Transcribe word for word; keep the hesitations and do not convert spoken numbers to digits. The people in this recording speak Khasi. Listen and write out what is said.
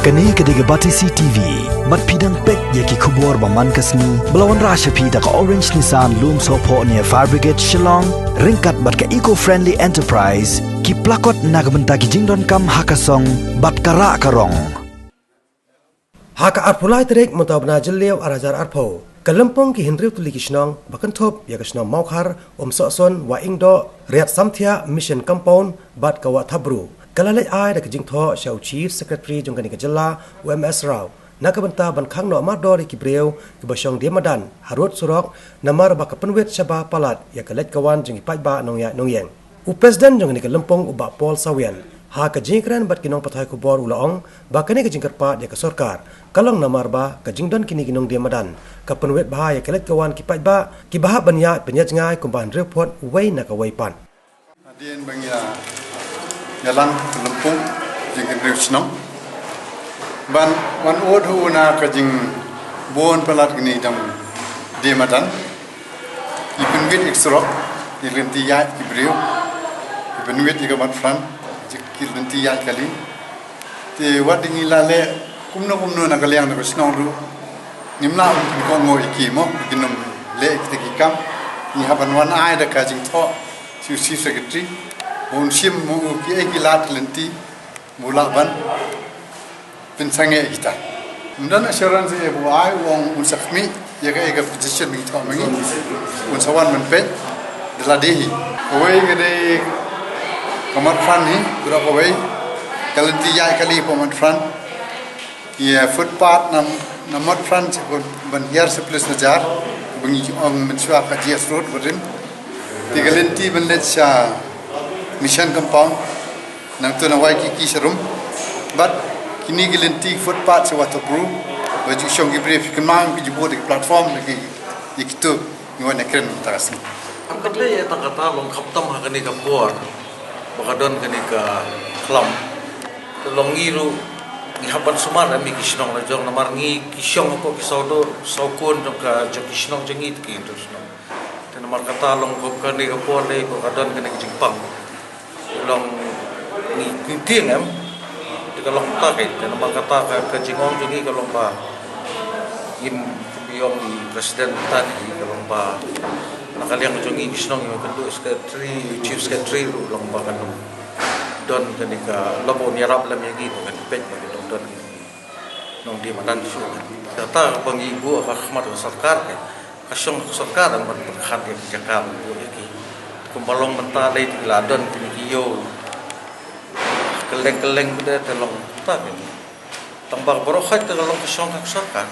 Kane ka dei ka Batesi T V. Bad phi dang peit ïa ki khubor ba man ka sngi ba la wanrah sha phi da ka Orange Nissan Lumsohphoh near Fire Brigade Shillong, ryngkat bad ka Eco Friendly Enterprise, ki plakot na ka bynta ki jingdonkam ha ka song bad ka rah ka rong. Ha ka arphew lai tarik mynta u bnai Jylliew ar hajar arphew, ka lympung ki hynriew tylli ki shnong ba kynthup ïa ka shnong Mawkhar, Umsohsun, Wah Ingdoh, Riat Samthiah, Mission Compound bad ka Wah Thapbru, ka la leit ai da ka jingthoh sha u Chief Secretary jong kane ka jylla, u M S Rao, na ka bynta ban khang noh mardor ïa ki briew kiba shong die madan harud surok, namar ba ka pynwit shaba palat ïa ka leit ka wan jong ki paidbah nongïaid nongïeng. U President jong kane ka lympung, u Bah Paul Sawian, ha ka jingkren bad ki nongpathai khubor u la ong ba kane ka jingkyrpad ïa ka sorkar ka long namar ba ka jingdon kine ki nongdie madan ka pynwit bha ïa ka leit ka wan ki paidbah kiba hap ban ïaid pynïaid jngai kumba hynriew phut uwei na kawei pat. Hadien ba ngi la ïalang ka lympung jong ki hynriew shnong ban wan ud ha u na ka jingbun palat kine ki nongdie madan. Ki pynwit ïa ki surok, ki lynti ïaid ki briew, ki pynwit ïa ka Motfront, ki lynti ïaid kali. Te wat ngi la leh kumno kumno na ka liang na ka shnong ruh, ngim lah ban pynkohnguh ïa ki mo, kin ym leh kita ki kam. Ngi hap ban wan ai da ka jingthoh sha u Chief Secretary, ba un shim mo kiei ki lad ki lynti, ba u lah ban pynsangeh ïa kita. Ym don assurance ïa ba u ai, u ong un sa khmih ïa kaei ka position ba ngi thoh ma ngi. Un sa wan ban peit da lade hi. Kawei ka dei ka Motfront hi, baroh kawei. Ka lynti ïaid kali hapoh Motfront. Ïa footpath na, na Motfront sa kut ban hiar sha Police Bazar ba ngi ong mynshuwa ka G S Road ba rim. Te ka lynti ban leit sha Mission Compound, nangta na Waikiki sharum. Bad kine ki lynti footpath sha Wah Thapbru, ba ju shong ki briew, phi kynmaw, phi ju bud ïa ki platform ïa ki, ïa kito, ngi wan ïakren mynta ka sngi. Kam dei tang kata long khamtam ha kane ka por ba ka don kane ka khlam. Te long ngi ruh ngi hap ban sumar, em, ïa ki shnong la jong, namar ngi ki shong hapoh ki sawdong sawkun jong ka, jong ki shnong jong ngi, te ki hynriew shnong. Te namar kata long kum kane ka por dei ba ka don kane ka jingpang. Long ngi, ngi tieng, em. Te ka long ta ka, te namar kata ka, ka jingong jong ngi ka long ba ngim, kum ong i president ta hi, ka long ba na ka liang jong ngi ki shnong, ïa ka tu secretary, chief secretary ruh long ba kan don kane ka, la ba un ïarap lem ïa ngi ba kan peit ba ki dang don nongdie madan shuh. Kata ba ngi buh ha khmat ka sorkar ka, ka shong ka sorkar ban pyrkhat ïa ka jaka ban buh ïa ki. Kumba long mynta lei te la don kine ki ïew kylleng kylleng, te long ta kine. Tang ba baroh khoit te long ka shong ka sorkar.